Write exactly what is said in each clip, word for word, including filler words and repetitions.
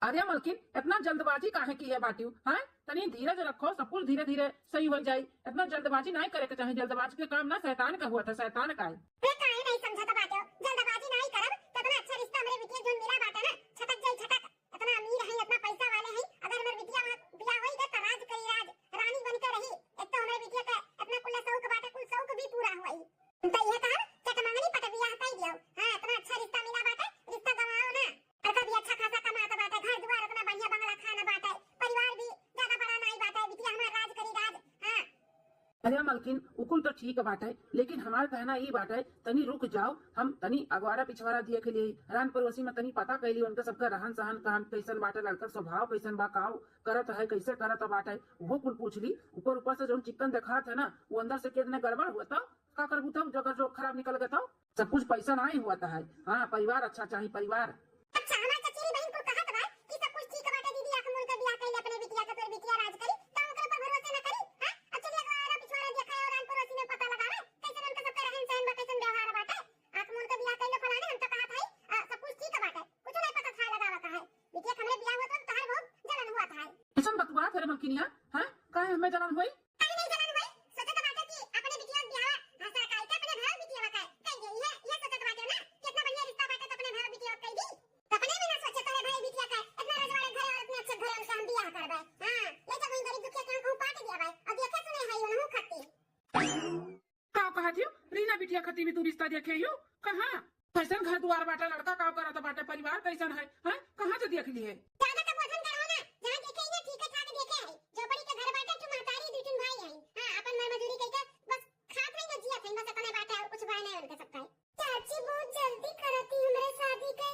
अरे मलकिन, इतना जल्दबाजी काहे किहे बाटिउ, हैं? तनी धीरज रखो, सब कुछ धीरे धीरे सही होइ जाई। इतना जल्दबाजी नाहीं करे के चाही, जल्दबाजी के काम ना शैतान का हुआ था, शैतान का है। रे काहे नाहीं समझत बाटे, जल्दबाजी नाहीं करब, तो इतना अच्छा रिश्ता हमरे बिटिया जोन मिला बाटे ना, छटक जाई छटक। इतना अमीर है, इतना पैसा वाले हैं, अगर हमर बिटिया वहाँ बियाह होई गए तो राज करी राज, रानी बन के रही। एक तो हमरे बिटिया का इतना कुल शौक बाटे, कुल शौक भी पूरा होई। हम तो ये कहब, चटमंगनी पट बियाह कई दियो। हाँ, इतना अच्छा रिश्ता मिला बाटे, रिश्ता गंवाओ ना। लड़का भी अच्छा खासा कमात बाटे, घर दुआर इतना बढ़िया, बंगला खाना बाटे, परिवार भी ज्यादा बड़ा नाहीं बाटे, बिटिया हमार राज करी राज। हाँ। अरे मलकिन, उ कुल तो ठीक बाटे, लेकिन हमार कहना ई बाटे, तनी रुक जाओ, हम तनी अगवारा पिछवारा देख ली, रान पड़ोसी में तनी पता कैली, उनका सबका रहन सहन कहन कैसन बाटे, लड़का स्वभाव कैसन बा, काव करत है, कैसे करत बाटे, वो कुल पूछ ली। ऊपर ऊपर से जोन चिकन देखात है ना, वो अंदर से केतने गड़बड़ हुआ, तो का करबू तब, जो अगर जो खराब निकल गए तो? सब कुछ पैसा नाहीं हुआ है। हाँ, परिवार अच्छा चाही, परिवार। अच्छा, हमार चचेरी बहिन कुल कहत बा कि सब कुछ ठीक बाटे दीदी, आँख मूंद के बियाह कइले अपने बिटिया के, तोर बिटिया राज करी, त ओकरे पर भरोसे न करी, हैं? अब चलिए अगवारा पिछवारा देखा है और रान पड़ोसी में पता लगावे, कैसन उनका सबका रहन सहन बा, कैसन व्यवहार बाटे। आँख मूंद के बियाह कइले फलाने, हम तो कहत हई, आ, सब कुछ ठीक बाटे, कुछ नहीं पता था लगावा का है। बिटिया के हमरे बियाह होत बा, तहार बहुत जलन हुआ था। कैसन बतुआ थे रे मलकिनिया, हैं? काहे हमें जलन होई? काहे नहीं जलन होई? सोचत बाटे कि अपने बिटिया के बियाह, हाँ, सरकाई के अपने भाई बिटिया का कई दे। ये, ये सोचत बाटे ना कि इतना बढ़िया रिश्ता बाटे तो अपने भाई बिटिया का कई दी। सपने में ना सोचे तोरे भाई बिटिया का इतना रजवाड़े घरे और इतने अच्छे घरे उनसे हम बियाह करबे। हाँ, ले जा वहीं गरीब दुखिया के हम कहूँ पाट दिया भाई। और देखे सुने है उनहु खत्ती। का कहत हियो? रीना बिटिया खत्ती भी तू रिश्ता देखे हियो? कहाँ? कैसन घर दुआर बाटे, लड़का का करत बाटे, परिवार कैसन है, हैं? कहाँ से देख लिए? ज्यादा तो बोझन करो ना, जहाँ देखे ही ना ठीक ठाक देखे है। झोपड़ी के घर बाटे, दू महतारी, दू तीन भाई हैं। हाँ, अपन मर मजूरी कइके बस खात है ना जियत है, बस अपने बाटे और कुछ भाई नहीं उनके सबका है। चाची बहुत जल्दी करती हमरे शादी के,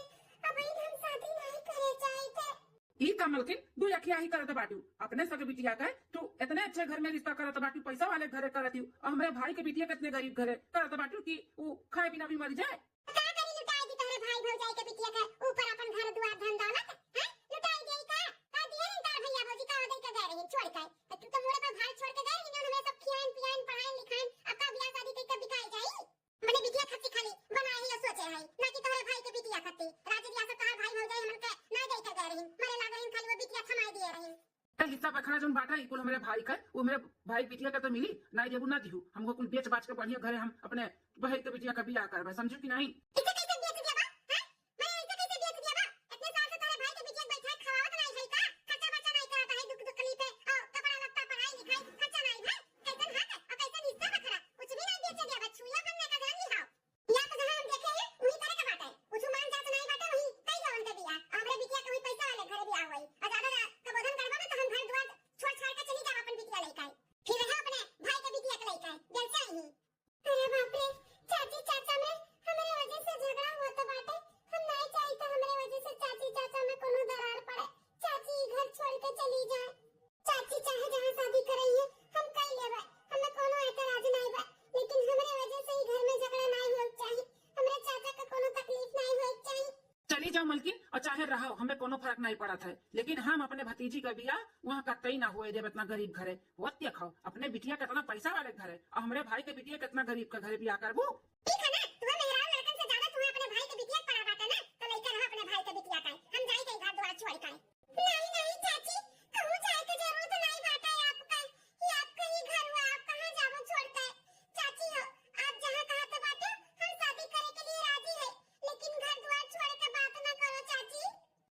अब हम शादी नहीं करे चाहते। ई का मलकिन, दू अखिया ही करत बाटू, अपने सगे बिटिया के तू इतने अच्छे घर में रिश्ता करत बाटू, पैसा वाले घरे करत हूँ, और हमरे भाई के बिटिया कितने गरीब घरे करत बाटू कि ऊ खाए बिना भी मर जाए। का करी, लुटाई दी तोहरे भाई भौजाई के बिटिया के ऊपर अपन घर दुआर धन दौलत, हैं? लुटाई देई का? का दिए रही तार भैया भौजी, का दे के गए रही छोड़ के? तो तू तो मोरे पर भार छोड़ के गए रही, हमें सब खियाइन पियाइन पढ़ाइन लिखाइन, अब का बियाह शादी कइके बिकाई जाई? अपने बिटिया खातिर खाली बनाए ही सोचे है, ना कि तोहरे भाई के बिटिया खातिर। राज दिया से तोहर भाई भौजाई हमन के ना दे के गए रही, मरे लाग रही, खाली वो बिटिया थमाए दिए रही। ए, हिस्सा बखरा जोन बाटा, ई कुल हमरे भाई का, वो हमरे भाई बिटिया का तो मिली, ना देबू ना दिहू। हमको कुल बेच बाच के बढ़िया घरे हम अपने बहिर के बिटिया का बियाह करबे, समझू कि नहीं? इसे कैसे बेच देबा, हैं? मैं इसे कैसे बेच देबा? इतने साल से तोरे भाई के बिटिया के बैठा खवावत नहीं है का? खर्चा बर्चा नहीं करत है, दुख तकलीफ है, और कपड़ा लत्ता, पढ़ाई लिखाई, खर्चा नहीं भाई। कैसन हाथ है और कैसन हिस्सा बखरा? कुछ भी नहीं बेच देबा, छुइया बन नहीं का जान ली हाव। या तो जहाँ हम देखे हैं, वही करे के बाटे। कुछ मान जात नहीं बाटे, वही कई जवन के बियाह। हमरे बिटिया के वही पैसा वाले घरे बियाह होई। और ज्यादा ना कबोधन करबो ना, तो हम घर दुआर छोड़ छाड़ के चली जाब अपन बिटिया लइका। फिर रहे अपने भाई के बिटिया के लइका, जलसे आई। अरे बाप रे, चाची चाचा में हमरे वजह से झगड़ा होत बाटे। हम नहीं चाही तो हमरे वजह से चाची चाचा में कोनो दरार पड़े, चाची ई घर छोड़ के चली जाए। चाची चाहे जहाँ शादी करई है, हम कई लेबे, हमें कोनो एतराज नहीं बा, लेकिन हमरे वजह से ई घर में झगड़ा नहीं होए चाही, हमरे चाचा का कोनो तकलीफ नहीं होए चाही। चली जाओ मलकिन, और चाहे रहो, हमें कोनो फर्क नहीं पड़त है, लेकिन हम अपने भतीजी का बियाह वहाँ कतई ना होए देब इतना गरीब घरे। वो देखो, अपने बिटिया कितना पैसा वाले घरे, और हमरे भाई के बिटिया कितना गरीब के घरे बियाह करबू। ठीक है ना, तू मेहरारू लड़कन से ज्यादा तुम्हें अपने भाई के बिटिया पड़ा बाटे ना, तो लइका रहो अपने भाई के बिटिया का। हम जाई कहीं घर द्वार छोड़ के। नहीं, नहीं चाची, कहूँ जाए के जरूरत नहीं बाटे आपका, ये आपका ही घर हुआ, आप कहाँ जाबो छोड़ के? चाची हो, आप जहाँ कहत बाटे, हम शादी करे के लिए राजी है, लेकिन घर द्वार छोड़ के बात ना करो चाची।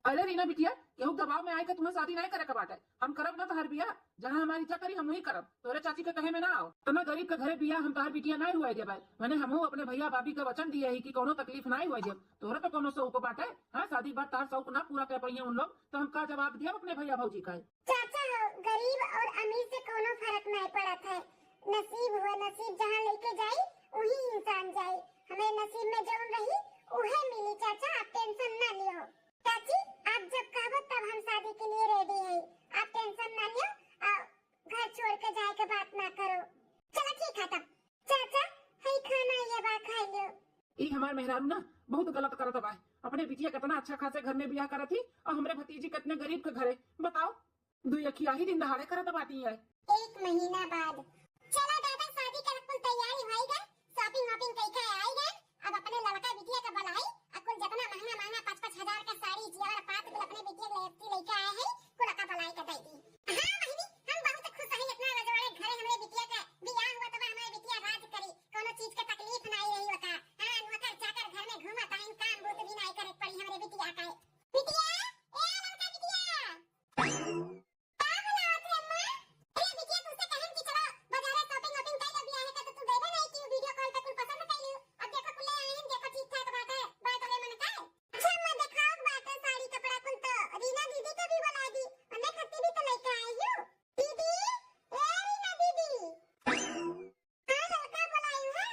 अरे रीना बिटिया, केहू दबाव में आए के तुम्हें शादी नहीं करे के बाटे। हम करब ना तोहर बियाह, जहाँ हमारी इच्छा करी हम वही करब। तोरे चाची के कहे में ना आओ। इतना गरीब के घरे बियाह हम तोहर बिटिया नहीं हुआ देबे। मैंने हमहू अपने भैया भाभी के वचन दिए ही कि कोनो तकलीफ नहीं हुआ देब। तोरे तो कोनो शौक बाटे, हाँ, शादी बाद तार शौक ना पूरा कर पाइए उन लोग, तो हम का जवाब दिया अपने भैया भौजी का? चाचा हो, गरीब और अमीर से कोनो फर्क नहीं पड़त है। नसीब हुआ, नसीब जहाँ लेके जाई, वही इंसान जाई। हमें नसीब में जौन रही, उहे मिली चाचा, आप टेंशन ना लियो। चाची, आप जब कहबो तब हम शादी के लिए रेडी है, आप टेंशन ना लियो, आ, घर छोड़ के जाए के बात ना करो। चलो ठीक है तब। चाचा, हई खाना ये बा, खा लियो। ई हमार मेहरारू ना बहुत गलत करत बा। अपने बिटिया कितना अच्छा खासे घर में बियाह करत ही और हमरे भतीजी कितने गरीब के घरे। बताओ, दुई अखिया ही दिन दहाड़े करत बाटी है। एक महीना बाद। चला दादा, शादी के कुल तैयारी होई गए, shopping वॉपिंग कई के आई गए। अब अपने लड़का बिटिया के बुलाई, आ कुल जितना महंगा महंगा पाँच पाँच हजार का साड़ी, जेवर, पात कुल अपने बिटिया के ले बिटिया, ए ललका बिटिया। का बोलावत है अम्मा? अरे बिटिया, तुझसे कहन कि चलो बाजारे shopping वॉपिंग कर ले, बियाह है तो तू गइबे नहीं कि video call पे कुल पसंद कर लियो। अब देखो कुल ले आइन, देखो ठीक ठाक बाटे, बात रे मन का। अच्छा अम्मा, देखाओ बाटे साड़ी कपड़ा कुल तो रीना दीदी के भी बुला दी, उन्हें खत्ती भी तो लेके आई हूँ। दीदी, ए रीना दीदी। हाँ ललका, बोलायु है?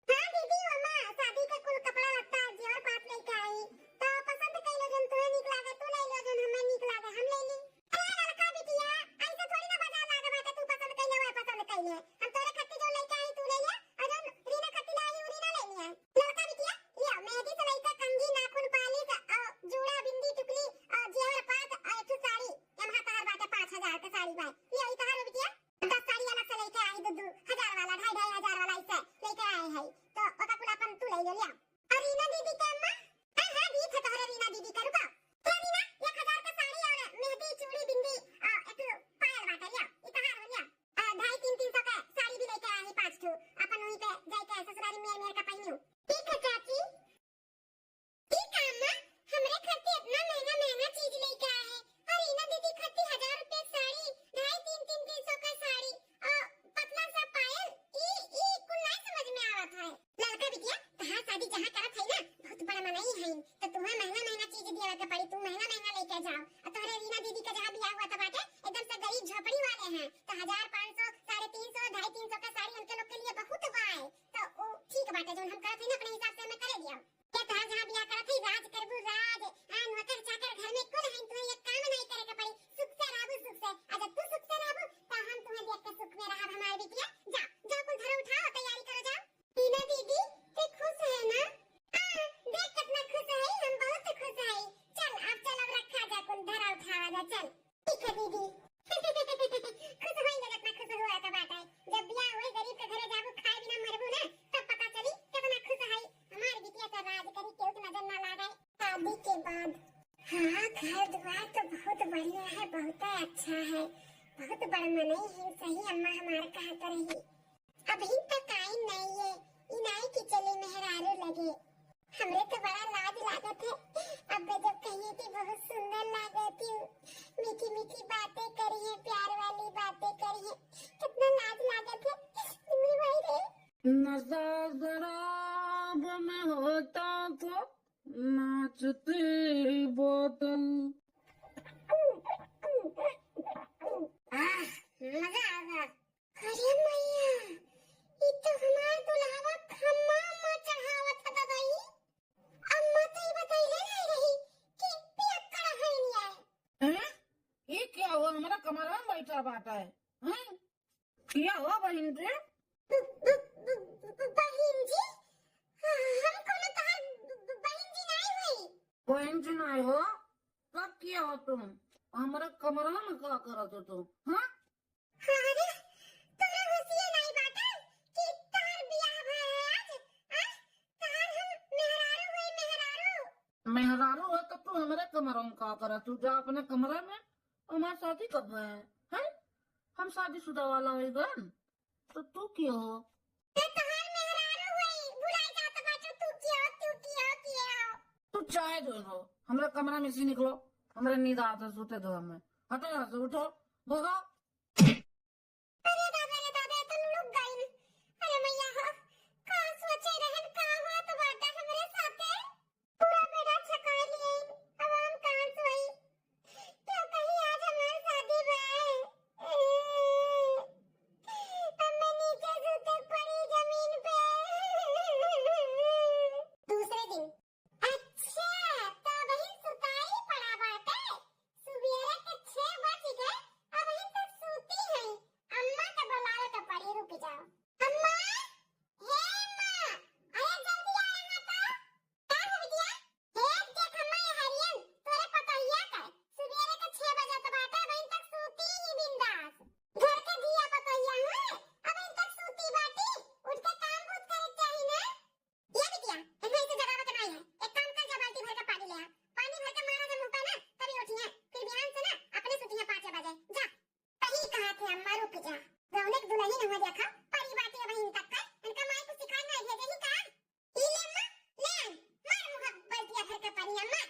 हाँ दीदी, अम्मा शादी का कुल कपड़ा लत्ता जेवर पात लेके आई, तो पसंद कइलो, जौन तुहे नीक लागे तू ले लियो, जौन हमें नीक लागे हम ले ली। अरे ललका बिटिया, ऐसे थोड़ी ना बाजार लागे बाटे, तू पसंद कइले वह पसंद कइले। हम तोरे खातिर जौन लेके आई तू ले ले, और जौन रीना खातिर लाई उ रीना ले लिया। ललका बिटिया, लिया मेहंदी से लेके कंघी, नाखून, पालिश, और जूड़ा, बिंदी, टिकुली, और जेवर पात, और एक ठो साड़ी। एम्हा तहार बाटे पाँच हजार के साड़ी बाय। लिया ई तहार हो बिटिया। दस साड़ी अलग से लेके आई, दो दो हजार वाला, ढाई ढाई हजार वाला, ऐसे लेके आए हैं। तो ओका कुल अपन तू ले ले लिया। और रीना दीदी के अम्मा? हाँ हाँ, दी थे तोहरे रीना दीदी के, रुको। ये रीना, एक हजार के साड़ी और मेहंदी, चूड़ी, बिंदी, आ, एक ठो पायल बाटे लिया, ई तहार हो लिया। आ, ढाई तीन तीन सौ के साड़ी भी लेके आई पाँच ठो, अपन वहीं पे जाके ससुरारी मेर मेर का पहनियो। ठीक है चाची। ई का अम्मा, हमरे खातिर इतना महंगा महंगा चीज लेके आए है, और रीना दीदी खातिर हजार रुपया साड़ी, ढाई तीन तीन तीन सौ का साड़ी, और पतला सा पायल, ई ई कुल नहीं समझ में आवत है। ललका बिटिया, तहार शादी जहाँ करत है ना, बहुत बड़ा मनई है, तो तुम्हें महंगा महंगा चीज दिया के पड़ी, तुम महंगा महंगा लेके जाओ। और तोहरे रीना दीदी का जहाँ बियाह हुआ था बाटे, एकदम से गरीब झोपड़ी वाले हैं, तो हजार पाँच सौ, साढ़े तीन सौ, ढाई तीन सौ का साड़ी उनके लोग के लिए बहुत बा है, तो वो ठीक बाटे, जौन हम करत है ना अपने हिसाब से हमें करे दिया। के तोहार जहाँ बियाह करत हई, राज करबू, राज। हाँ, नौकर चाकर घर में कुल हईन, तुहे एक काम नहीं करे के पड़ी, सुख से रहबू, सुख से। आ जब तू सुख से रहबू, त हम तुहे देख के सुख में रहब, हमार बिटिया। जा, जा, कुल धरो उठाओ, तैयारी करो, जाओ। टीना दीदी, ते खुश है ना? हाँ, देख कितना खुश है, हम बहुत खुश है। चल, अब चल, अब रखा जा, कुल धरा उठावा जा, चल। ठीक है दीदी। खुश होई ना, जितना खुश हुआ तो बात है। जब बियाह होई, गरीब के घरे जाबू, खाए बिना मरबू ना, तब पता चली कितना खुश है। हमार बिटिया तो राज करी, केहू के नजर ना लागे। शादी के बाद, हाँ, घर द्वार तो बहुत बढ़िया है, बहुत अच्छा है, बहुत बड़ मनई है, सही अम्मा हमार कहत रही। अबहिन तक आइन नाई है, ई नाई कि चली मेहरारू लगे। हमरे तो बड़ा लाज लागत है, अब जब कहिए कि बहुत सुंदर लागत है, मीठी मीठी बातें करिए, प्यार वाली बातें करिए, कितना लाज लागत है। दूर भाई रे। नशा शराब में होता तो नाचती बोतल। आह, मजा आ गया। अरे मैया, ई तो हमार दुल्हवा खम्मा अम्मा चढ़ावत ह दवाई। अम्मा तो ई बतैले नहीं रही कि पियक्कड़ हईन आए। हैं? ई क्या हुआ? हमारा कमरा में बैठा बाटा है। हैं? क्या हुआ बहिन रे? ब-, ब-, ब-, ब-, बहिन जी, हम कोनो तहार ब-, ब-, बहिन जी नहीं हुई। बहिन जी नहीं हो? तब क्या हो तुम? हमारे कमरा में क्या करत हो तुम? हाँ? अरे, तोरा होशिये नाई बाटे कि तहार बियाह भय है आज, आ? तहार हम मेहरारू होई, मेहरारू। मेहरारू है तो तू हमारे कमरा में का करत? तू जा अपने कमरा में, हमार शादी कब है? हैं? हम शादीशुदा वाला होई गन, तो तू के हो? ते तहार मेहरारू होई, भुलाई जात बाटे, तू के हो, तू के हो, के हो? तू चाहे जो हो, हमारे कमरा में से निकलो, हमारे नींद आवत है, सूते दो हमें। हटो यहाँ से, उठो, भगो। अरे दादा रे दादा, ये तो लुक गइन। अरे मैया हो, का सोचे रहन, का होत बाटे हमरे साथे? पूरा बेड़ा छका लिए, अब हम कहाँ सोई? क्या कहीं आज हमार शादी बा? अब मैं नीचे सूते पड़ी जमीन पे। दूसरे दिन। अच्छा, तो अबहिन सुताई पड़ा बाटे। सुबेरे के छह बज गए, अबहिन तक सूती हैं। अम्मा के बुलावे के पड़ी, रुक जाओ। अम्मा, हे अम्मा, अरे जल्दी आ यहाँ तो। का हो बिटिया? हे देख अम्मा, ये हरियन, तोरे पतोहिया के। सुबेरे के छह बजत बाटे, अबहिन तक सूती ही बिंदास। घर के धिया पतोहिया हैं, अबहिन तक सूती बाटी, उठ के काम बूत करे के चाही ना। ये बिटिया, इन्हें इसे जगावे के नाई है। एक काम कर, जा बाल्टी भर के पानी ले आ। पानी भर के मारा जा मुंह पे ना, तभी उठिए। फिर बिहान से ना अपने सुतिए पाँच बजे। जा। सही कहा थे अम्मा, रुक जा। गौने के दुल्हन हो देखा, परी बाटी अबहिन तक का। इनका माई कुछ सिखाई नहीं भेजे ही का? ई ले अम्मा, ले आ। मार मुंह बाल्टिया भर के पानी अम्मा।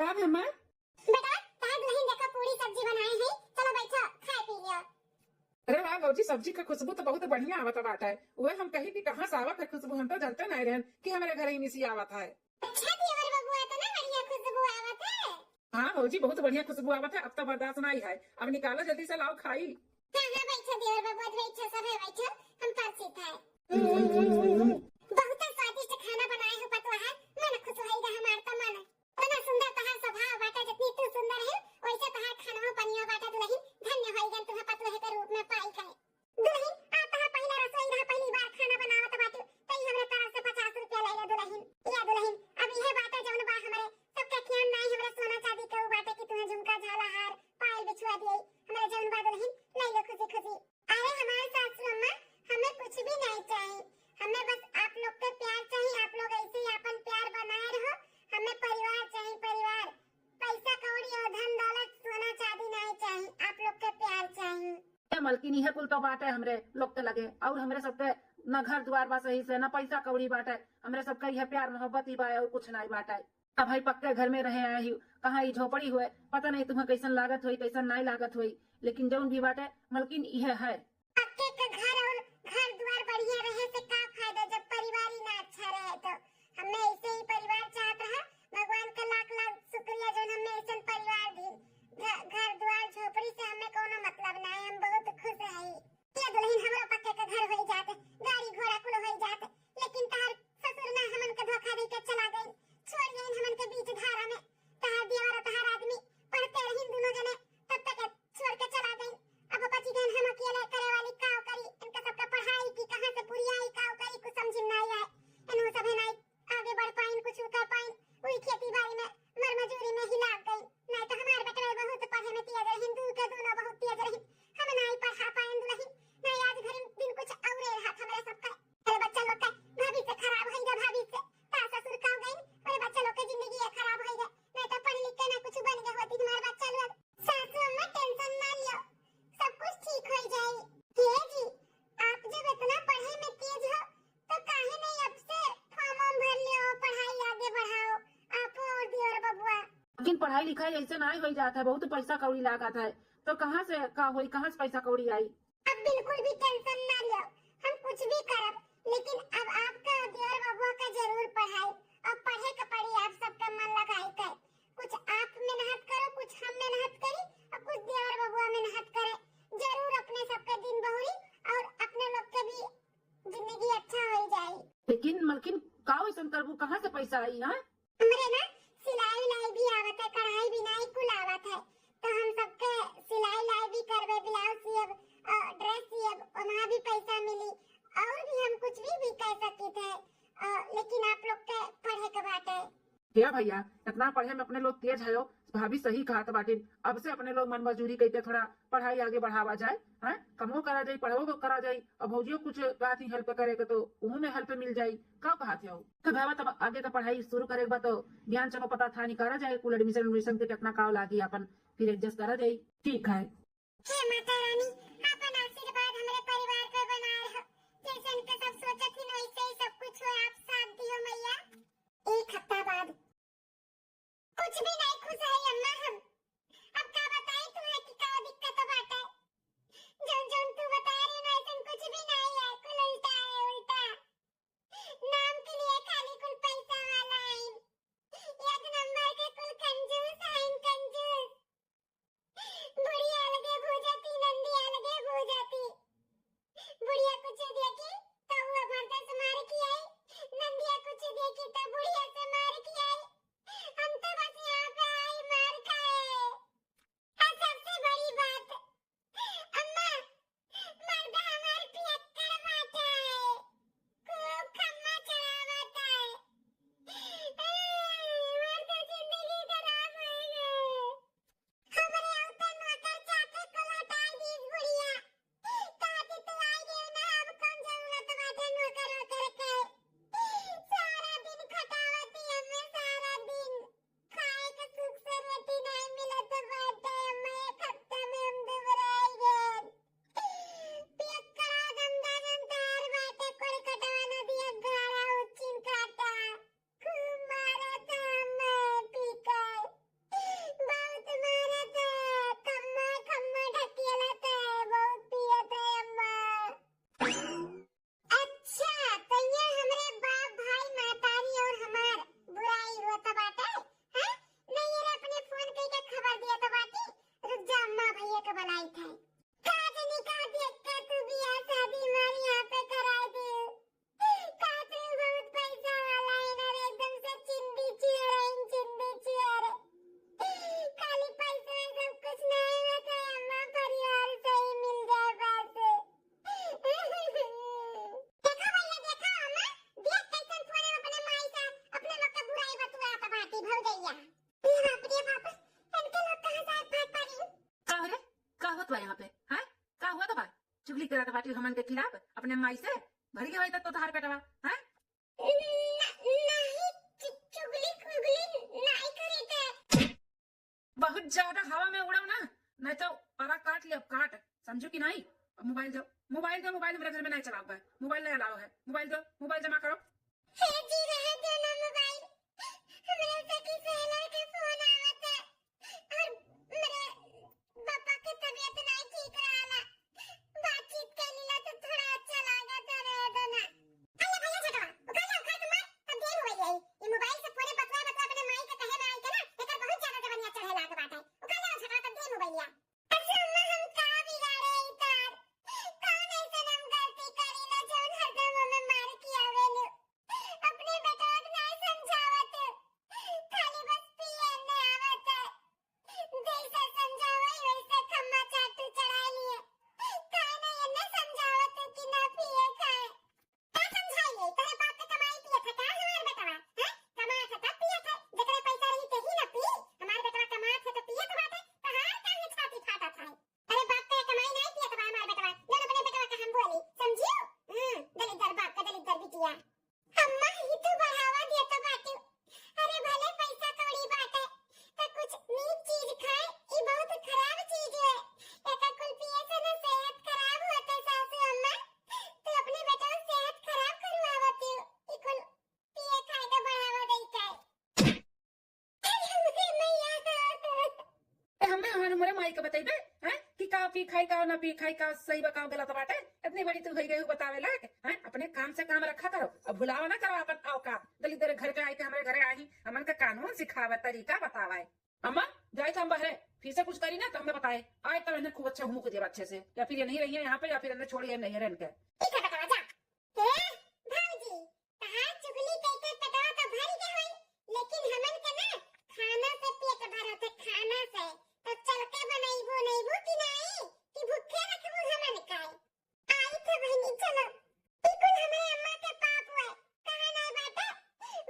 अब हमार बेटा, ताई दुलहिन देखा पूरी सब्जी बनाए हैं, चलो बैठो खाए पी लियो। अरे वाह भौजी, सब्जी का खुशबू तो बहुत बढ़िया आवत बाटे। उहे हम कही कि कहाँ से आवत है खुशबू, हम तो जानते नहीं रहन कि हमारे घर ही मिसी आवत है। अच्छा देवर बबुआ, तो ना बढ़िया खुशबू आवत है। हाँ भौजी, बहुत बढ़िया खुशबू आवत है, अब तो बर्दाश्त नहीं है, अब निकालो जल्दी से लाओ खाई। हाँ, हाँ, बैठो देवर बबुआ, बैठो, सब है बैठो, हम परसी था। बहुत स्वादिष्ट खाना बनाए हो पतोहा, मन खुश होइगा हमार तो मन। इतना सुंदर तहार स्वभाव बाटे, जितनी तू सुंदर है, वैसे तहार खानवा पनिया बाटे दुलहिन, धन्य होइगन तुहे पतोहे के रूप में पाई के। दुलहिन, आ तहार पहिला रसोई रहा, पहली बार खाना बनावत बाटे, त ई हमरे तरफ से पचास रुपया ले ले दुलहिन। या दुलहिन, अब इहे बाटे जौन बा हमरे, सबके खियान नाई हमरे सोना चांदी के उ बाटे कि तुहे झुमका झाला हार पायल बिछुआ दिए, हमरे जौन बा दुलहिन, ले ले खुशी खुशी। अरे हमारे सासू अम्मा, हमें कुछ भी नहीं चाहिए, हमें बस आप लोग के प्यार चाहिए। आप लोग ऐसे ही अपन प्यार बनाए रहो। हमें परिवार चाहिए, परिवार। पैसा कौड़ी और धन दौलत, सोना चांदी नहीं चाहिए, आप लोग के प्यार चाहिए। ए मलकिन, इहे कुल तो बाटे हमरे लोग के लगे, और हमरे सबके ना घर द्वार बा सही से, ना पैसा कौड़ी बाटे, हमरे सबके इहे प्यार मोहब्बत ही बा और कुछ नहीं बाटे। अब भाई पक्के घर में रहे आए ही, कहाँ ई झोपड़ी हुए, पता नहीं तुम्हें कैसन लागत होई, कैसन नहीं लागत होई, लेकिन जौन भी बाटे मलकिन इहे है। पक्के का घर और घर द्वार बढ़िया रहे से का फायदा जब परिवार ही ना अच्छा रहे तो। हमें ऐसे ही परिवार चाहत रहा, भगवान का लाख लाख शुक्रिया जौन हमें ऐसन परिवार दी। घ-, घर द्वार झोपड़ी से हमें कोनो मतलब ना है, हम बहुत खुश है। ये दुलहिन हमरो पक्के का घर होई जात, गाड़ी घोड़ा कुल होई जात, लेकिन तहार ससुर ना हमन के धोखा दे के चला गई, छोड़ गई हमन के बीच धारा में। तहार देवर और तहार आदमी पढ़ते रहिन दोनों जने, तब तक छोड़ के चला गई। अब बची गई हम अकेले, करे वाली काव करी, इनका सबका पढ़ाई की कहाँ से पुरियाई, काव करी, कुछ समझ में नहीं आए। इन्हों सभे नहीं आगे बढ़ पाइन, कुछ कर पाइन, वही खेती बाड़ी में मर मजूरी में ही लाग गई। नहीं तो हमारे बेटवे बहुत पढ़े में तेज रहिन, दू के दोनों बहुत तेज रहिन, हम नहीं पढ़ा पाइन दुलहिन। नहीं आज घर दिन कुछ और रहा हमरे सबका। अरे बच्चा लोग के भविष्य खराब होई रे, भविष्य। सास ससुर का गई, अरे बच्चा लोग के जिंदगी ये खराब होई रे। नहीं तो पढ़ लिख के ना कुछ बन गए होती तुम्हारे बच्चा लोग। सासू अम्मा टेंशन ना लियो, सब कुछ ठीक हो जाए। ये जी, आप जब इतना पढ़े में तेज हो तो काहे नहीं अब से फॉर्म वॉर्म भर लियो, पढ़ाई आगे बढ़ाओ, आप और देवर बबुआ। लेकिन पढ़ाई लिखाई ऐसे नहीं हो जाता है, बहुत पैसा कौड़ी लागत है, तो कहाँ से का होई, कहाँ से पैसा कौड़ी आई? अब बिल्कुल भी टेंशन ना लियो, हम कुछ भी करब, लेकिन अब आपका देवर बबुआ का जरूर पढ़ाई, अब पढ़े के पड़ी आप सबका मन लगाई के। कुछ आप मेहनत करो, कुछ हम मेहनत करी, और कुछ देवर बबुआ मेहनत करे। जरूर अपने सबके दिन बहुरी और अपने लोग के भी जिंदगी अच्छा हो जाई। लेकिन मलकिन, का वैसन करबू, कहाँ से पैसा आई? हाँ, हमरे ना सिलाई उलाई भी आवत है, कढ़ाई बिनाई कुल आवत है, तो हम सबके सिलाई उलाई भी करबे, ब्लाउज सियब, अ, ड्रेस सियब, वहाँ भी पैसा मिली, और भी हम कुछ भी, भी कर सकित है, अ, लेकिन आप लोग के पढ़े के बाटे। क्या भैया, इतना पढ़े में अपने लोग तेज है हो, भाभी सही कहत बाटिन, अब से अपने लोग मन मजूरी करके थोड़ा पढ़ाई आगे बढ़ावा जाए, हैं? कमो करा जाई, पढ़ो करा जाई, और भौजियो कुछ कहत ही हेल्प करे के तो उहू में हेल्प मिल जाई। का कहत हो? तो भावा तब आगे का पढ़ाई शुरू करे के बा तो ज्ञान चलो पता था नहीं करा जाए, कुल एडमिशन एडमिशन के कितना का लागी अपन फिर एडजस्ट करा जाई। ठीक है। हे माता रानी, अपन आशीर्वाद हमरे परिवार पे बनाए रहो, जैसे इनके सब सोचत ही वैसे ही सब कुछ हो, आप साथ दियो मैया। एक हफ्ता बाद। कुछ भी नहीं खुश है अम्मा हम। अब का बताई तुम्हें कि का दिक्कत बाटे। जौन जौन तू बता रही ना, ऐसन कुछ भी नहीं है, कुल उल्टा है, उल्टा। नाम के लिए खाली कुल पैसा वाला है। एक नंबर के कुल कंजूस है, कंजूस। बुढ़िया अलगे भूजती, नंदी अलगे भूजती। बुढ़िया कुछ देखी तो वो भरदस मार के आई, नंदिया कुछ देखी तो बुढ़िया से मार के आई। हम तो बस यहाँ पे की भौजैया। अरे बाप रे बाप, इनके लोग कहाँ से आए भाग पा रही? का हो रे? का होत बा यहाँ पे? हैं? का हुआ तो बा? चुगली करत बाटी हमन के खिलाफ अपने माई से? भर गया होई तो तोहार पेटवा, हैं? न-, नहीं, चु-, चुगली, चुगली नहीं करे थे। बहुत ज्यादा हवा में उड़ो ना, नहीं तो पारा काट लिया, काट, समझो कि नहीं? अब मोबाइल दो, मोबाइल दो, मोबाइल मेरे घर में नहीं चलाओ है, मोबाइल नहीं अलाउ है, मोबाइल दो, मोबाइल जमा करो। हे जी, रहे दो ना मोबाइल, हमरा सखी सहेलर के फोन आवत है और मेरे पापा के तबीयत नहीं ठीक रहला, बातचीत कर लीला तो थोड़ा अच्छा लागत है, रहे दो ना। अरे भैया छोटवा, उखाड़ ले, उखाड़ के मार, तब दे मोबाइल आई। ये मोबाइल से फोने बतवा बतवा अपने माई के कहे में आई के ना, एकर बहुत ज्यादा जवनिया चढ़े लाग बाटे। उखाड़ ले छोटवा, तब दे मोबाइल या। अच्छा अम्मा, हम का बिगाड़े ई तार? कौन ऐसन हम गलती करी ना जौन हरदम हमें मार के आवेलू? अपने बेटवा के नहीं समझावत, खाली बस पिए ने आवत है। जैसे समझावे वैसे खम्मा चाटू चढ़ा लिए। काहे नहीं एन्ने समझावत कि ना पिए खाए? का समझाइए? तोरे बाप के कमाई पियत है का हमार बेटवा? हैं? कमात है तब पियत है। जेकरे पैसा रही तेही ना पी। हमार बेटवा कमात है तो पियत बाटे। तहार काहे छाती फाटत है? अरे बाप के कमाई नहीं पियत बा हमार बेटवा। जौन अपने बेटवा का हम बोली, समझियो? हम्म, दलिद्दर बाप का दलिद्दर बिटिया। अम्मा, ई तो बढ़ावा देत बाटू। अरे भले पैसा कौड़ी बाटे, त कुछ नीक चीज खाए, ई बहुत खराब चीज है। एका कुल पिए से न सेहत खराब होत है सासू अम्मा। तू अपने बेटवा सेहत खराब करवावत हो, ई कुल पिए खाए के बढ़ावा देत है। अरे हमरे मैया। ए, हमरे, हमरे, हमरे माई के बतइबे, हैं, कि का पी खाई, का ना पी खाई, का सही बा, का गलत बाटे। इतनी बड़ी तू होई गई बतावे लायक, हैं? अपने काम से काम रखा करो, अब भुलावा ना करो अपन औकात। दलिद्दर घर के आई के हमरे घरे आई, हमन का कानून सिखावे, तरीका बतावे। अम्मा, जाए तो हम बहरे, फिर से कुछ करी ना तो हमें बताए। आए तब इन्हें खूब अच्छा हुमुक देब अच्छे से, या फिर ये नहीं रहिए यहाँ पे, या फिर इन्हें छोड़िए नहीं रहन के। ठीक है बेटा, जा। ए, भौजी, तहार चुगली कइके पेटवा तो भर के होई, लेकिन हमन के ना खाना से पेट भरत है, खाना से। तो चल के बनइबू, बनइबू कि नाई, कि भूखे रखबू हमन का? आई थे बहिनी, चलो। ई कुल हमरे अम्मा के पाप हुए, कहा नाई बाटे?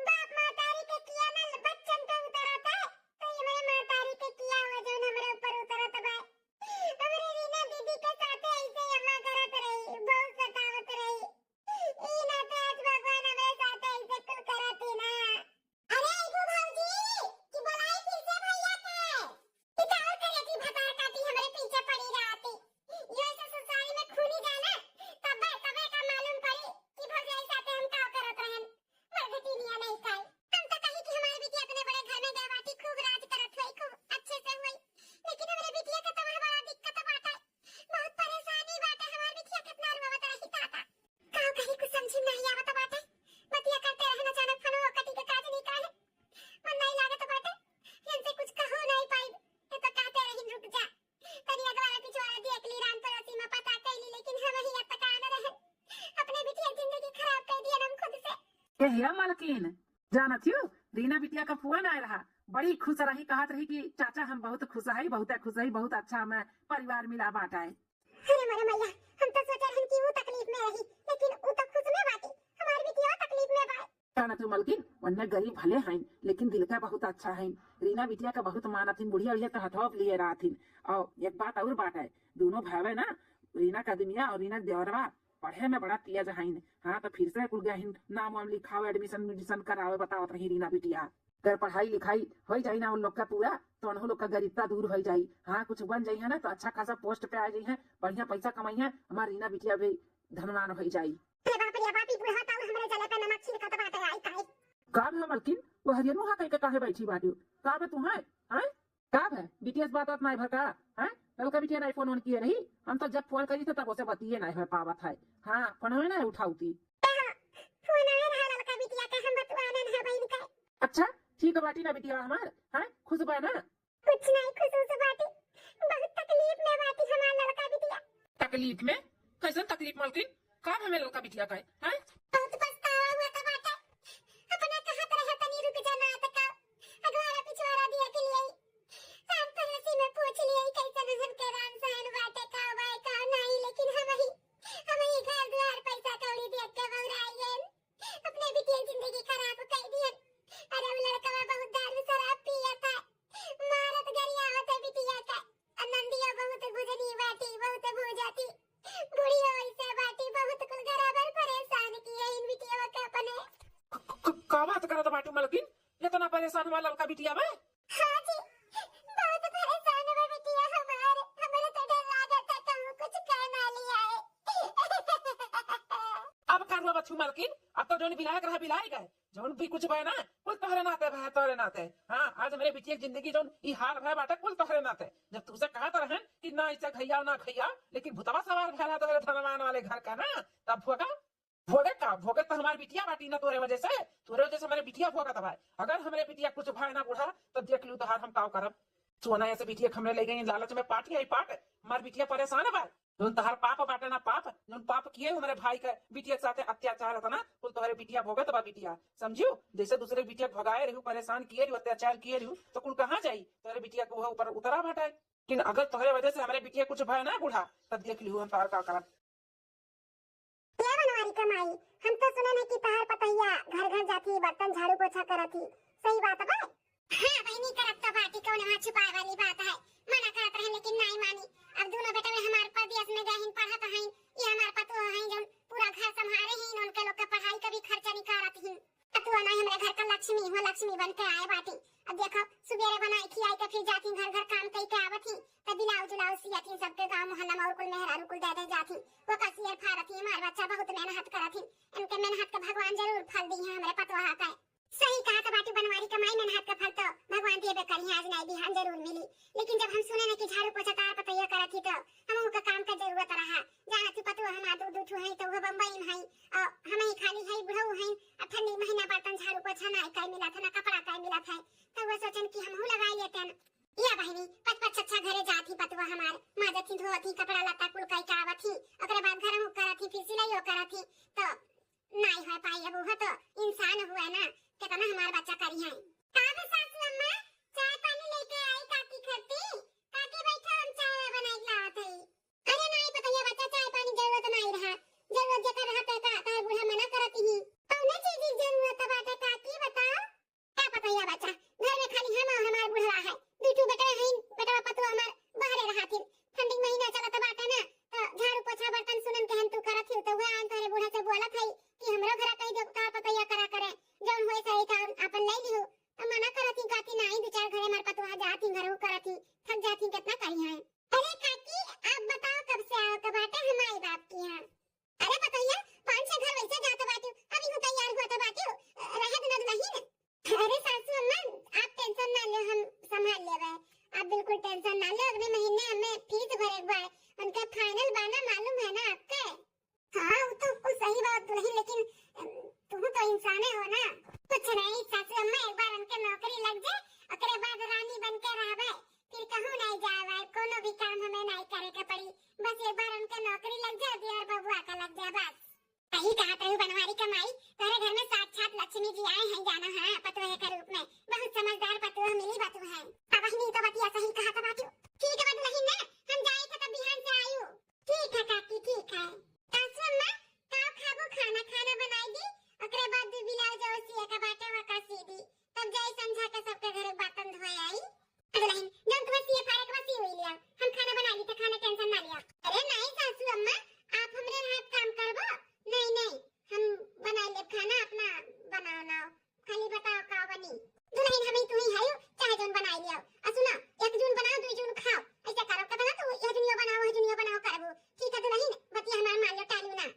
बाप महतारी के किया ना बच्चन पे उतरत है, तो ई हमरे महतारी के किया हुआ जौन हमरे ऊपर उतरत बा। हमरे रीना दीदी के साथे ऐसे अम्मा करत रही, बहुत सतावत रही। ई नाते आज भगवान हमरे साथे ऐसे कुल करत ही ना। अरे एगो भौजी, कि बोलाई फिर से भैया के। ई का और करे थी भतार काटी हमरे पीछे पड़ी रहती। यो ऐसे ससुराली में खूनी जाना, तबे, तबे का मालूम पड़ी कि भौजाई साथे हम का करत रहन। मरघटी निया नहीं खाई। हम तो कही कि हमारी बिटिया अपने बड़े घर में गए बाटी, खूब राज करत हुई, खूब अच्छे से हुई। लेकिन हमरे बिटिया के तो बड़ा दिक्कत बाटे। बहुत परेशानी बाटे, हमारी बिटिया कितना रोवत रही दादा। का कही कुछ समझी नहीं आवत बाटे। बतिया करते रहे न जाने फोनवा कटी के काज नहीं काहे। मन नहीं लागत बाटे। इनसे कुछ कहो नहीं पाई। ये तो कहते रही रुक जा। तनी अगवारा पिछवारा देख ली, राम पड़ोसी में पता कैली, लेकिन हम ही अब तक आन रहे। अपने बिटिया जिंदगी खराब कर दिया हम खुद से। ए हे मालकिन, जानत हियो, रीना बिटिया का फोन आए रहा, बड़ी खुश रही, कहत रही कि चाचा हम बहुत खुश है, बहुत खुश है, बहुत अच्छा हमें परिवार मिला बाटा है। अरे मोरे मैया, हम तो सोचे रहन कि ऊ तकलीफ में रही, लेकिन ऊ तो खुश में बाटी, हमार बिटिया तकलीफ में बा। जानत हू मलकिन, वन्ने गरीब भले हईन, लेकिन दिल का बहुत अच्छा हईन। रीना बिटिया का बहुत मानत हिन, बुढ़िया उढ़िया तो हथवा पे लिए रहत हिन। और एक बात और बात है, दोनों भावे ना, रीना का दुनिया और रीना के देवरवा पढ़े में बड़ा तेज हईन। हाँ, तो फिर से कुल गहिन नाम वाम लिखावे, admission admission करावे, बतावत रही रीना बिटिया। अगर पढ़ाई लिखाई होई जाई ना उन लोग का पूरा, तो उन्हों लोग का गरीबता दूर होई जाई। हाँ, कुछ बन जाई है ना, तो अच्छा खासा post पे आ जाई है, बढ़िया पैसा कमाई है, हमार रीना बिटिया भी धनवान होई जाई। अरे बाप रे बाप, ई बुढ़वा ताऊ हमरे जले पे नमक छिड़कत बाटे, आई काई। का भे मलकिन, वो हरियर मुहा कइके काहे बैठी बाटू? का भे तुम्हें? हैं? का भे? बिटिया से बात बात नाई भर का? हैं? ललका बिटिया नाई फोन वोन किए रही? हम तो जब फोन करी थे तब उसे बतिये नाई हो पावत है। हाँ, फोन में नाई उठाउती। हाँ, फोन आए रहा ललका बिटिया के, हम बतुआने ना बहिन के। अच्छा, ठीक बाटी ना बिटिया हमार? हैं? खुश बा ना? कुछ नहीं, खुश उस बाटी, बहुत तकलीफ में बाटी हमार ललका बिटिया। तकलीफ में? कैसन तकलीफ मलकिन? का भे ललका बिटिया का है? हैं? बहुत पछतावा हुआ था बाटे। अपना कहत रहे तनी रुक जा ना त का। अगवारा पिछवारा दिया के लिए। राम पड़ोसी में पूछ लिए कैसन उसन के रहन सहन बाटे, का बाय का नहीं, लेकिन हम ही, हम ही घर द्वार पैसा कौड़ी देख के बौराई गए। अपने बिटिया जिंदगी खराब कर दिए। अरे वो लड़का बहुत दारू का बात करत बाटू मलकिन? इतना परेशान हमार ललका बिटिया बा? हाँ जी, बहुत परेशान बा बिटिया हमार। हमरे तो डर लागत है कहूँ कुछ कर ना लिया है। अब का हुआ बच्चू मलकिन? अब तो जौन बिलाए के रहा बिलाए गए, जौन भी कुछ भय ना, कुल तोहरे नाते भय, तोहरे नाते। हाँ, आज हमरे बिटिया के जिंदगी जौन ई हाल भय बाटे, कुल तोहरे नाते। जब तुमसे कहत रहन कि ना इसे घइया ना घइया, लेकिन भुतवा सवार भय रहा तोहरे धनवान वाले घर का ना, तब भोगा भोगे का? भोगे तो हमार बिटिया बाटी ना तोरे वजह से। तोरे वजह से हमरे बिटिया भोगत बा। अगर हमरे बिटिया कुछ भय ना बूढ़ा, तो देख लू तोहार हम काव करब। सोना ऐसे बिटिया के हमरे ले गई लालच में, पाट आई पाट। हमार बिटिया परेशान बा। जौन तोहार पाप बाटे ना पाप, जौन पाप किए हमरे भाई के बिटिया के साथे अत्याचार होता ना, कुल तोहरे बिटिया भोगत बा बिटिया। समझियो, जैसे दूसरे बिटिया के भगाए रहू, परेशान किए रहू, अत्याचार किए रहू, तो कुल कहाँ जाई? तोहरे बिटिया के वह ऊपर उतरा बाटे। लेकिन अगर तोहरे वजह से हमरे बिटिया कुछ भय ना बूढ़ा, तब देख लिहू हम तोहार का करब। ए बनवारी का माई, हम तो सुने नहीं कि तहार पतोहिया घर घर जाती, बर्तन झाड़ू पोछा करत ही, सही बात बा? हाँ बहिनी, करत तो बाटी, कौन वहाँ छुपाए वाली बात है? मना करत रहे लेकिन नाई मानी। अब दोनों बेटवे हमार परदेस में गए हिन, पढ़त हईन, ये हमार पतोह हईन जौन पूरा घर संभारे हिन, उनके लोग के पढ़ाई का भी खर्चा निकारत हिन। पतोह नाई, हमरे घर का लक्ष्मी हो, लक्ष्मी बन के आए बाटी। अब देखो, सुबेरे बनाई खियाई के फिर जाती घर घर काम कई के आवत ही, त ब्लाउज उलाउज सियत ही, सबके गाँव मोहल्ला में और कुल मेहरारू कुल दे दे जात ही। वो का सियर फारत ही, हमार बच्चा बहुत मेहनत करत ही, इनके मेहनत के भगवान जरूर फल दी है हमरे पतोह के। सही कहा तो बाटी बनवारी का माई, मेहनत के फल तो भगवान देबे करी है, आज नाई बिहान जरूर मिली। लेकिन जब हम सुने न कि झाड़ू पोछा तहार पतोहिया करत ही तो हम उनका काम का जरूरत रहा। जानत ही पतोह हमार दू दू ठू है तो वो बम्बई में है, और हम ही खाली है बुढ़ऊ है, अब ठंडी महीना बर्तन झाड़ू पोछा नाई कई मिलत है, ना कपड़ा कई मिलत है, तो वो सोचन कि हमहू लगाई लेते हैं। या बहिनी, पच पच छच्छा घरे जात ही पतोह हमार, माजत ही धोत ही, कपड़ा लत्ता कुल कई के आवत ही, ओकरे बाद घर में करत ही, फिर सिलाइयो करत ही, तो नाई हो पाई। अब वो तो इंसान हुआ ना, कितना हमार बच्चा करी है। का हो सासू अम्मा, चाय पानी लेके आई काकी खरती? काकी बैठा, हम चाय वाय बनाई के लावत हई। अरे नाई पतोहिया बच्चा, चाय पानी जरूरत नाई रहा, जरूरत जेकर रहा ते का तार बूढ़ा मना करत ही। कौने चीज की जरूरत बाटे काकी बताओ? का पतोहिया बच्चा, घर में खाली हम और हमार बुढ़वा है, दू ठू बेटवा हईन, बेटवा पतोह हमार बहरे रहत हिन। ठंडी महीना चलत बाटे ना, तो झाड़ू पोछा बर्तन सुनन के हम तू करत ही, तो वह आन तोहरे बूढ़ा से बोलत है कि हमरो घरा कही दे का पतोहिया करा करे, जौन होए सही काम अपन ले लिहू। तो मना करत ही, कहती नाई, दू चार घरे हमार पतोह जात ही, घरों करत ही, थक जात ही, कितना करी है। अरे काकी, आप बताओ कब से आओ के बाटे हम माई बाप के यहाँ? अरे पतोहिया, पाँच छह घर वैसे जात बाटिउ, अभी हूँ तैयार हुआ तो बाटिउ, रहे दो ना दुलहिन। अरे सासू अम्मा, आप tension ना लो, हम संभाल लेबे, आप बिल्कुल tension ना लो। अगले महीने हमें fees भरे के बा, उनका final बा ना, मालूम है ना आपके? हाँ, वो तो कुल सही बात दुलहिन, लेकिन अम, तुम तो इंसाने हो ना। कुछ नहीं सासू अम्मा, एक बार उनके नौकरी लग जाए, ओकरे बाद रानी बन के रहबे, फिर कहूँ नहीं जाए, कोनो भी काम हमें नहीं करे के पड़ी। बस एक बार उनके नौकरी लग जाए, देवर बबुआ का लग जाए, बस। सही कहा तू बनवारी का माई, तोहरे घर में साक्षात लक्ष्मी जी आए हैं जाना, हाँ, पतोह के रूप में। बहुत समझदार पतोह मिली बा तुहे। अब बहिनी तो बतिया सही कहा तो बाटू। ठीक है दुलहिन ना, हम जाए थे तब बिहान से आयु। ठीक है काकी, ठीक है। सासू अम्मा, का खाबू खाना, खाना बनाई दी, ओकरे बाद दू ब्लाउज और सिए का बाटे वका सी दी, तब जाई संझा के सबके घरे बर्तन धोए आई। दुलहिन, जौन तुम्हें सिए फारे के बा सी हुई लिया, हम खाना बना ली तो खाना tension ना लिया। अरे नहीं सासू अम्मा, आप हमरे हाथ काम करबो? नहीं नहीं, हम बनाई लेब खाना, अपना बनाओ ना, खाली बताओ का बनी। दुलहिन हम ही तू ही हयू, चाहे जौन बनाई लिया। आ सुना, एक जून बनाओ, दू जून खाओ, ऐसे करो, कहता ना तू यह जुनियो बनाओ, वह जुनियो बनाओ करबू। ठीक है दुलहिन, बतिया हमार मान लो, टालू ना।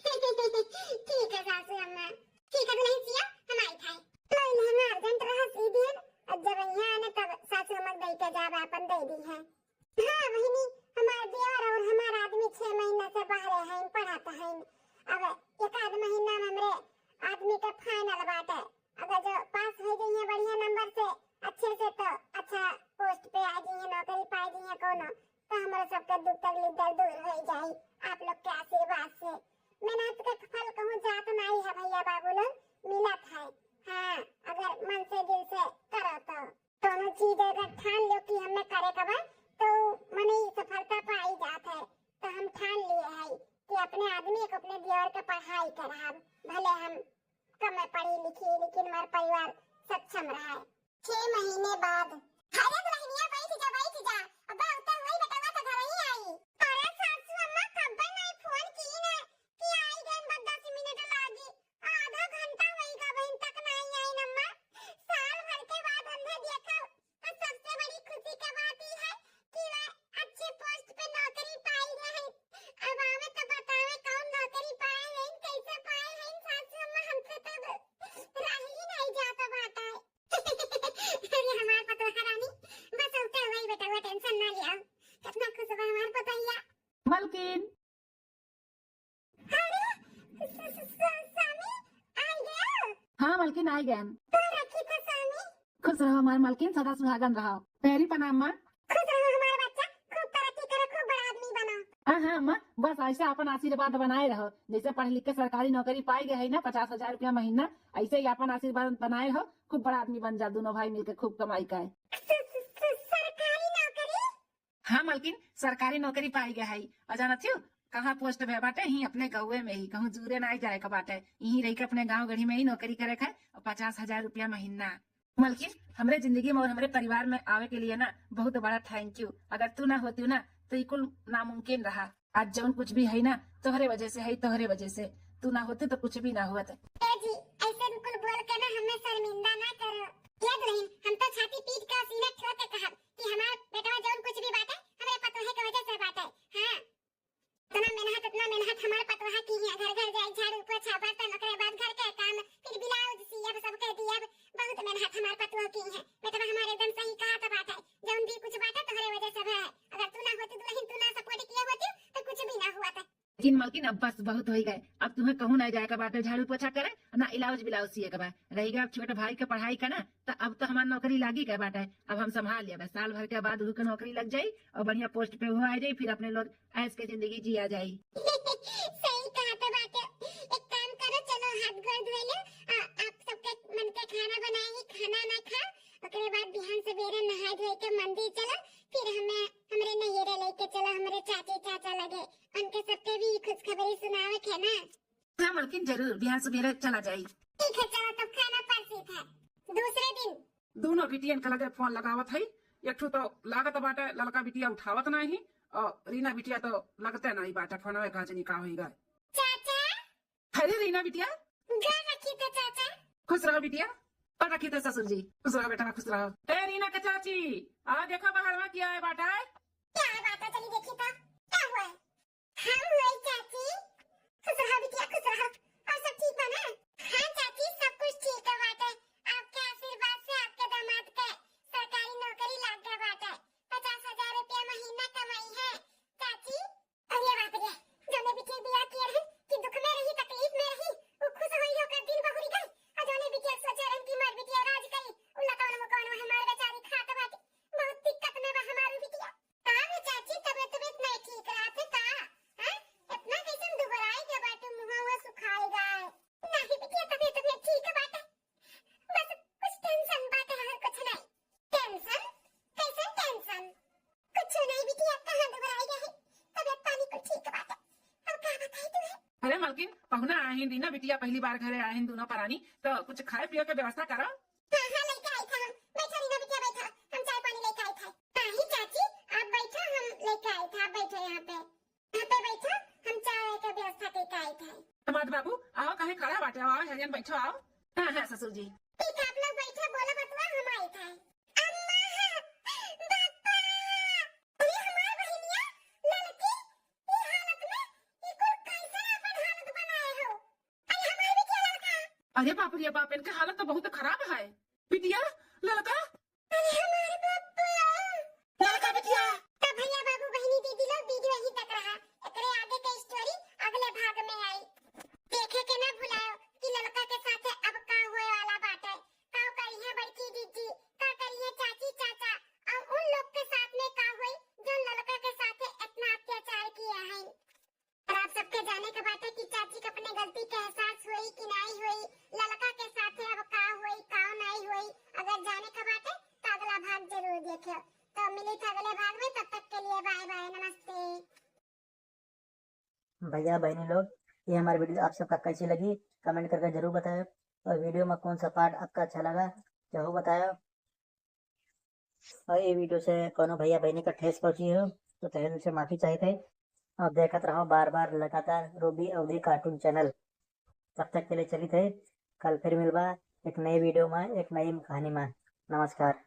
ठीक है सासू अम्मा। ठीक है दुलहिन सिया, हम आई थे। तो इन्हें ना urgent रहा सी दिन, अब जब यहाँ आने तब सासू अम्मा दे के जाब, अपन दे दी है। हाँ बहिनी, हमार देवर और हमार आदमी छह महीना से बाहरे हैं, पढ़त हैं। अब एक आध महीना में हमरे आदमी का final बाटे, अगर जो पास हो जाइए बढ़िया नंबर से, अच्छे से, तो अच्छा post पे आ जाइए, नौकरी पा जाइए कोनो, तो हमारे सबके दुख तकलीफ दर्द दूर हो जाए आप लोग के आशीर्वाद से। मेहनत के फल कहूँ जात नहीं है भैया बाबू लोग, मिलत है। हाँ, अगर मन से दिल से करो तो। कोनो चीज अगर ठान लो कि हमें करे के बा, तो मने ई सफलता पाई जात है। तो हम ठान लिए है कि अपने आदमी को, अपने देवर के पढ़ाई कराब, भले हम कम पढ़ी लिखी, लेकिन हमार परिवार सक्षम रहे। छह महीने बाद। अरे दुलहिनिया, बैठ जा, बैठ जा। अब उतर हुई बेटवा तो घर ही आई। अरे सासू अम्मा, कब्बे नहीं फोन की ना कि आई गए, बस दस मिनट लागी। आधा घंटा होई गा बहिन तक नहीं आई। नाई गयन। तो रखी था स्वामी। खुश रहो हमार मलकिन, सदा सुहागन रहो। पैरी प्रणाम माँ। खुश रहो हमार बच्चा, खूब तरक्की करो, खूब बड़ा आदमी बनो। हाँ, हाँ, अम्मा, बस ऐसे अपन आशीर्वाद बनाए रहो। जैसे पढ़ लिख के सरकारी नौकरी पाई गए है ना, पचास हजार रुपया महीना, ऐसे ही अपन आशीर्वाद बनाए रहो, खूब बड़ा आदमी बन जा, दोनों भाई मिलके खूब कमाई का है। स-, स-, स-, सरकारी नौकरी? हाँ मलकिन, सरकारी नौकरी पाई गए है। और जानत हो कहाँ पोस्ट भे बाटे? ही अपने गाँवे में ही, कहूँ दूरे ना जाए का बाटे, यहीं रह के अपने गाँव गढ़ी में ही नौकरी करे का है, और पचास हजार रुपया महीना। मलकिन, हमरे जिंदगी में और हमरे परिवार में आवे के लिए ना बहुत बड़ा thank you। अगर तू ना होती ना तो ई कुल नामुमकिन रहा। आज जौन कुछ भी है ना तोहरे वजह से है, तोहरे वजह से। तू ना होती तो कुछ भी ना होत। ए जी, ऐसे बिल्कुल बोल के ना हमें शर्मिंदा ना करो। ये दुल्हन, हम तो छाती पीट के और सीना ठोक के कहब कि हमार बेटवा जौन कुछ भी बाटे, हमरे पतोहे के वजह से बाटे। हाँ। इतना मेहनत, इतना मेहनत हमार पतोहा की है, घर घर जाए, झाड़ू पोछा बर्तन, ओकरे बाद घर के काम, फिर ब्लाउज सियब, सबके दियब, बहुत मेहनत हमार पतोह की है। बेटवा हमार एकदम सही कहा तो बात है, जौन भी कुछ बात है तोहरे वजह से है। अगर तू ना होती दुल्हन, तू ना support किए होती तो कुछ भी ना हुआ था। लेकिन मलकिन अब बस बहुत होई गए, अब तुम्हें कहूँ ना जाए का बाटे झाड़ू पोछा करे, ना इलाउज ब्लाउज सिए के बा। रही गए अब छोटे भाई के पढ़ाई का ना, तो अब तो हमार नौकरी लागी के बाटे, अब हम संभाल लेबे। साल भर के बाद उनके नौकरी लग जाई और बढ़िया पोस्ट पे वो आ जाई, फिर अपने लोग ऐश के जिंदगी जिया जाई। सही कहा तो बाटे। एक काम करो, चलो हाथ गोड़ धोए लो, आ, आप सबके मन के खाना बनाई, खाना ना खाओ, ओकरे बाद बिहान सवेरे नहाए धोए के मंदिर चलो, फिर हमें हमरे नैहरे लेके चलो, हमरे चाची चाचा लगे, उनके सबके भी खुशखबरी सुनावे के ना। हाँ मलकिन, जरूर, बिहान सवेरे चला जाई। ठीक है, चलो तब खाना परसी था दूसरे दिन। दोनों बिटियन के लगे फोन लगावत है, एक ठो तो लागत बाटे ललका बिटिया उठावत नाही, और रीना बिटिया तो लगते नाही बाटे फोनवे, का जनी का होई गए। चाचा। अरे रीना बिटिया। गोड़ रखी तो चाचा। खुश रहो बिटिया। गोड़ रखी तो ससुर जी। खुश रहो बेटा, खुश रहो। ए रीना के चाची, आ देखो बाहर में क्या है बाटे। क्या है बाटे, चली देखी तो। क्या हुआ है? हम हुई चाची। खुश रहो बिटिया, खुश रहो। और सब ठीक बा ना? हाँ चाची, सब कुछ ठीक है बाटे। आपके आशीर्वाद से आपके दामाद के सरकारी नौकरी लाग गया बाटे। पचास हजार रुपया महीना कमाई है चाची। अरे बाप रे, जौने बिटिया बियाह किए रही कि दुख में रही, तकलीफ में रही, वो खुश होई, ओकर दिन बहुरी गई। और जौने बिटिया सोचे रहन कि मार बिटिया राज करी, उ लतौन मुकौन में हमार बेचारी खात बाटी। बहुत दिक्कत में बा हमार बिटिया। का हो चाची, तबियत, तबियत नहीं ठीक रहत है का? हैं? इतना कैसन दुबराई के बाटे, मुंह हुआ सुखाई गए। नहीं बिटिया, तबियत, तबियत ठीक बाटे, बस कुछ tension बाटे, और कुछ नहीं। Tension? कैसन tension? कुछ नहीं बिटिया, कहाँ दुबराई गए है, तबियत पानी कुछ ठीक बाटे। अब का बताई तुम्हें? अरे मलकिन, पहुना आहिन, रीना बिटिया पहली बार घरे आहिन दोनों परानी, तो कुछ खाए पिए के व्यवस्था करो। हाँ, हाँ, लेके आई था हम। बैठो रीना बिटिया, बैठो, हम चाय पानी लेके आई था। नहीं चाची, आप बैठो, हम लेके आई था, आप बैठो यहाँ पे, यहाँ पे बैठो, हम चाय के व्यवस्था करके आई था। दामाद बाबू, आओ, कहीं खड़ा बाटे, आओ, हरियन बैठो, आओ। हाँ, हाँ, ससुर जी। ठीक है, आप लोग बैठो, बोलो बतुआ, हम आई था। अम्मा, बापा, अरे हमार बहिनिया, ललकी, ई हालत में, ई कुल कैसन आपन हालत बनाए हो? अरे हमार बिटिया ललका। अरे बाप रे बाप, इनके हालत तो बहुत खराब है। बिटिया, ललका। अरे हमार बापा। ललका बिटिया। तो भैया, बाबू, बहिनी, दीदी लोग, video यहीं तक रहा। एकरे आगे के story अगले भाग में आई। देखे के ना भुलायो कि ललका के साथे अब का होए वाला बाटे। का करिहे बड़की जीजी, का करिहे चाची चाचा, और उन लोग के साथ में का होई जो ललका के साथे इतना अत्याचार किए हैं। और आप सबके जाने के बाटे कि चाची के अपने गलती के एहसास होई कि नहीं होई, ललका के साथे अब का होई, का नहीं होई, अगर जाने के बाटे तो अगला भाग जरूर देखे। तो मिली था अगले भाग में, तब तक के लिए bye bye, नमस्ते। भैया बहनी लोग, ये हमारी video आप सबका कैसी लगी, comment करके जरूर बताएं। और video में कौन सा part आपका अच्छा लगा, जरूर बताएं। और ये video से कोनो भैया बहनी का ठेस पहुंची हो, तो तहे दिल से माफी चाहित है। और देखत रहो बार बार लगातार रूबी अवधी cartoon channel। तब तक के लिए चलित है, कल फिर मिलबा एक नई video में, एक नई कहानी में। नमस्कार।